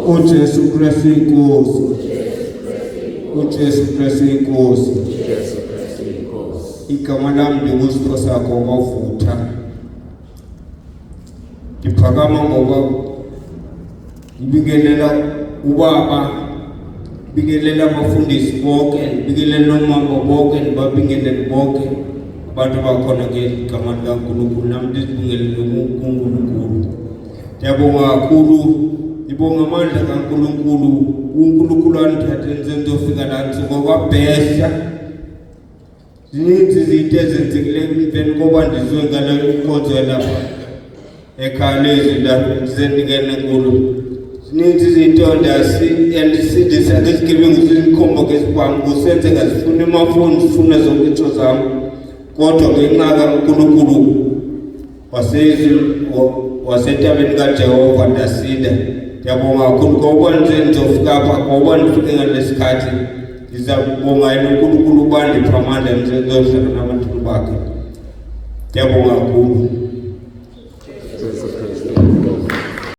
UJesu Kristu inkosi. UJesu Kristu inkosi. Igama lami ndinguSiphosakho kwavutha. Ndiphakama ngoba ngibingelela ubaba, ngibingelela abafundisi bonke, ngibingelela nomama bonke, ngibabingelele bonke abantu abakhona ngegama likaNkulunkulu, nami ndizibingelele kuNkulunkulu. Ngiyabonga kakhulu, ngibonga amandla kaNkulunkulu, uNkulunkulu angithathe ngizofika la ngisuka kwaBhesha. Zininzi izinto ezenzekile emveni koba ndizwe ngale nkonzo yalapha ekhaya lezi zisenikene kulo. Zininzi izinto yandisindisa ngezigebengu zingikhomba ngesibhamu kusenzeka zifuna amafoni zifuna zonke izinto zami kodwa ngenxa kaNkulunkulu wasentabeni kaJehova ndasinda. Ngiyabonga kakhulu ngoba nje ngizofika apha ngoba ndifike ngalesikhathi ngizabonga yena uNkulunkulu ubandipha amandla ngizohlala nabantu bakhe. Ngiyabonga kakhulu.